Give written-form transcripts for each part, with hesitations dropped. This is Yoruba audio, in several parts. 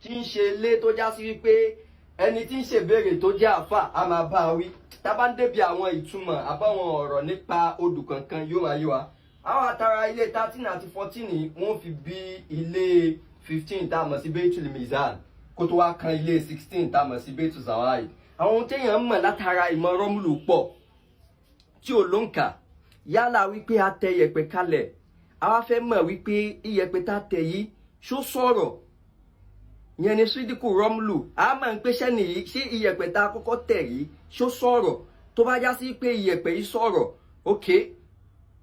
Tí ń ṣe ilé tó já sí wípé ẹni tí ń ṣèbéèrè tó jẹ́ àáfà á máa bá a wí. Tá a bá ń débi àwọn ìtumọ̀ àbáwọn ọ̀rọ̀ nípa odù kankan, yóò máa yé wa. Àwọn àtàrà ilé 13 àti 14 wọ́n fi bí ilé 15 tá a mọ̀ sí Baitul Mizan, kó tó wá kan ilé 16 tá a mọ̀ sí Baitul Zawaid. Àwọn ohun téèyàn mọ̀ látara ìmọ̀ rọ́mùlù pọ̀ tí ò ló ń kà. Yálà wípé a tẹ iyẹ̀pẹ̀ kalẹ̀, a wá fẹ́ mọ̀ wípé iyẹ̀pẹ̀ tá a tẹ̀ yìí, ṣó sọ̀rọ̀? Yẹn ni sídìkù rọ́mùlù. A máa ń pèsè nìyí, ṣé iyẹ̀pẹ̀ tá a kọ́kọ́ tẹ̀ yìí, ṣó sọ̀rọ̀? Tó bá já sí pé iyẹ̀pẹ̀ yìí sọ̀rọ̀, ok,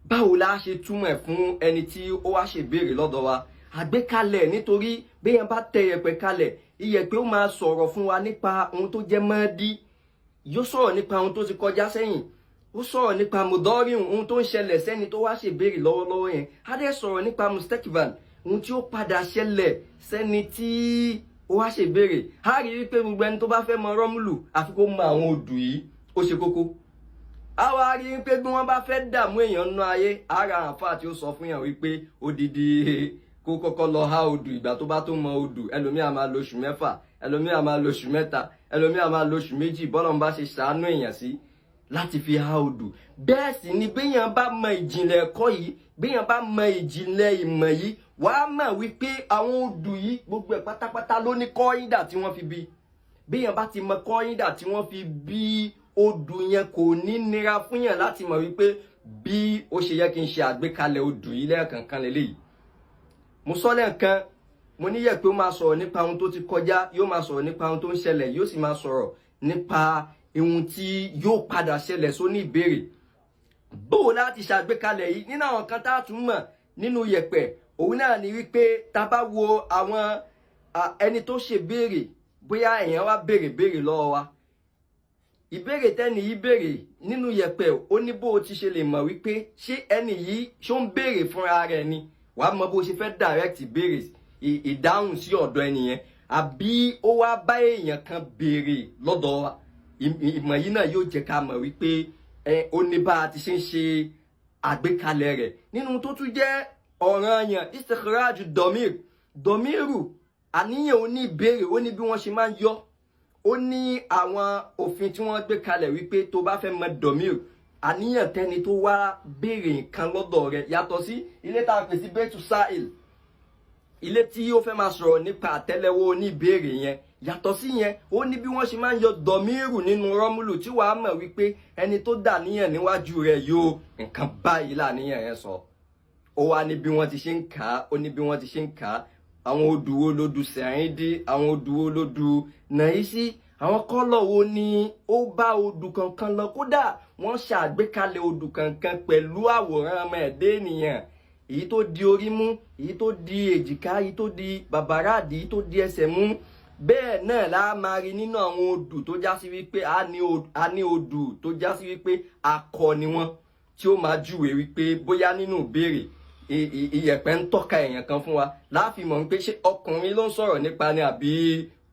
báwo la ṣe túmọ̀ ẹ̀ fún ẹni tí ó wá ṣèbéèrè lọ́dọ̀ wa? Àgbékalẹ̀, nítorí béèyàn bá tẹ iyẹ̀pẹ̀ kalẹ̀, iyẹ̀pẹ̀ ó máa sọ̀rọ̀ fún wa nípa ohun tó jẹ́ mọ́ọ́dí, yóò sọ̀rọ̀ nípa ohun tó ti kọjá sẹ́yìn, ó sọ̀rọ̀ nípa mudọ́rìn, ohun tó ń ṣẹlẹ̀ sẹ́ni tó wá ṣèbéèrè lọ́wọ́lọ́wọ́ yẹn. Á dẹ̀ sọ̀rọ̀ nípa mustakbal, ohun tí ó padà ṣẹlẹ̀ sẹ́ni tí ó wá ṣèbéèrè. Á rí wípé gbogbo ẹni tó bá fẹ́ mọ rọ́mùlù, àfi kó mọ àwọn odù yìí, ó ṣe kókó. A wá rí pé bí wọ́n bá fẹ́ dààmú èèyàn nínú ayé, ara àǹfà tí ó sọ fún yàn wípé odidi kó kọ́kọ́ lọ há odù. Ìgbà tó bá tó mọ odù, ẹlòmíà máa lo oṣù 6, ẹlòmíà máa lo oṣù 3, ẹlòmíà máa lo oṣù 2, bọ́lá ń bá ṣe ṣàánú èèyàn sí láti fi há odù. Bẹ́ẹ̀ sì ni béèyàn bá mọ ìjìnlẹ̀ ẹ̀kọ́ yìí, béèyàn bá mọ ìjìnlẹ̀ ìmọ̀ yìí, wàá mọ̀ wípé àwọn odù yìí, gbogbo ẹ̀ pátápátá ló ní kọ́ídà tí wọ́n fi bí. Béèyàn bá ti mọ kọ́ídà tí wọ́n fi bí odù yẹn, kò ní nira fún yàn láti mọ̀ wípé bí ó ṣe yẹ kí n ṣe àgbékalẹ̀ odù yìí lẹ́ẹ̀kankan lélẹ́yìí. Mo sọ lẹ́ẹ̀kan, mo níyẹ̀ pé ó máa sọ̀rọ̀ nípa ohun tó ti kọjá, yóò máa sọ̀rọ̀ nípa ohun tó ń ṣẹlẹ̀, yóò sì máa sọ̀rọ̀ nípa ohun tí yóò padà ṣẹlẹ̀ sóní ìbéèrè. Bó o láti ṣàgbékalẹ̀ yìí, nínú àwọn kan tá a tún mọ̀ nínú yẹ̀pẹ̀, òun náà ni wípé tá a bá wo àwọn ẹni tó ṣe béèrè, bóyá èèyàn wá béèrè béèrè lọ́wọ́ wa, ìbéèrè tẹ́ni yìí béèrè nínú yẹ̀pẹ̀, ó ní bó o ti ṣe lè mọ̀ wípé ṣé ẹni yìí ṣó ń béèrè fúnra rẹ̀ ni. Wàá mọ bó o ṣe fẹ́ direct ìbéèrè, ìdáhùn sí ọ̀dọ̀ ẹni yẹn, àbí ó wá bá èèyàn kan béèrè lọ́dọ̀ wa. Ìmọ̀ yìí náà yóò jẹ́ ká mọ̀ wípé ẹ ó ní bá a ti ṣe ń ṣe àgbékalẹ̀ rẹ̀. Nínú tó tún jẹ́ ọ̀ranyàn, istikhraju domir, domiru, àníyàn oní ìbéèrè, ó ní bí wọ́n ṣe máa ń yọ. Ó ní àwọn òfin tí wọ́n gbé kalẹ̀ wípé tó bá fẹ́ mọ domir, àníyàn tẹni tó wá béèrè nǹkan lọ́dọ̀ rẹ̀, yàtọ̀ sí ilé tá a pè sí Baitu Sa'il, ilé tí ó fẹ́ máa sọ̀rọ̀ nípa àtẹ́lẹwọ́ oníbéèrè yẹn. Yàtọ̀ sí yẹn, ó ní bí wọ́n ṣe máa ń yọ dọ̀míìrù nínú rọ́múlù, tí wàá mọ̀ wípé ẹni tó dà níyàn níwájú rẹ̀ yóò nǹkan báyìí làníyàn yẹn sọ. Ó wá ní bí wọ́n ti ṣe ń kà á, ó ní bí wọ́n ti ṣe ń kà á. Àwọn odù wo ló du sẹ̀ríndí? Àwọn odù wo ló du nàísí? Àwọn colour wo ni ó bá odù kankan lọ? Kódà wọ́n ṣàgbékalẹ̀ odù kankan pẹ̀lú àwòrán ọmọ ẹ̀dẹ́ ènìyàn, èyí tó di orí mú, èyí tó di èjìká, èyí tó di bàbàràdì, èyí tó di ẹsẹ̀ mú. Bẹ́ẹ̀ náà la máa rí nínú àwọn odù tó já sí wípé a ní odù tó já sí wípé akọ ni wọ́n, tí ó máa júwe wípé bóyá nínú ìbéèrè, iyẹ̀pẹ̀ ń tọ́ka èèyàn kan fún wa, láàfin mọ̀ pé ṣé ọkùnrin ló ń sọ̀rọ̀ nípa ni àbí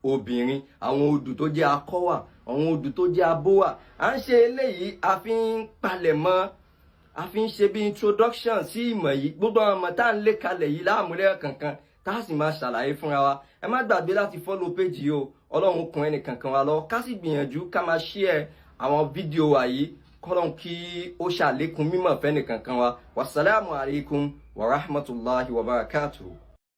obìnrin. Àwọn odù tó jẹ́ akọ wà, àwọn odù tó jẹ́ abo wà. À ń ṣe eléyìí, a fi ń palẹ̀ mọ́, a fi ń ṣe bí introduction sí ìmọ̀ yìí. Gbogbo àwọn ọmọ tá à ń lé kalẹ̀ yìí láàmúlẹ̀ kankan, tá a sì máa ṣàlàyé fúnra wa. Ẹ má gbàgbé láti follow page yìí o. Ọlọ́run kún ẹnì kankan wa lọ. Ká sì gbìyànjú ká máa share àwọn fídíò wa yìí, kọ́lọ́n kí ó ṣàlékún mímọ̀ fẹ́nì kankan wa. Wasalaamu alaykum wa rahmatulahi wa barakatuhu.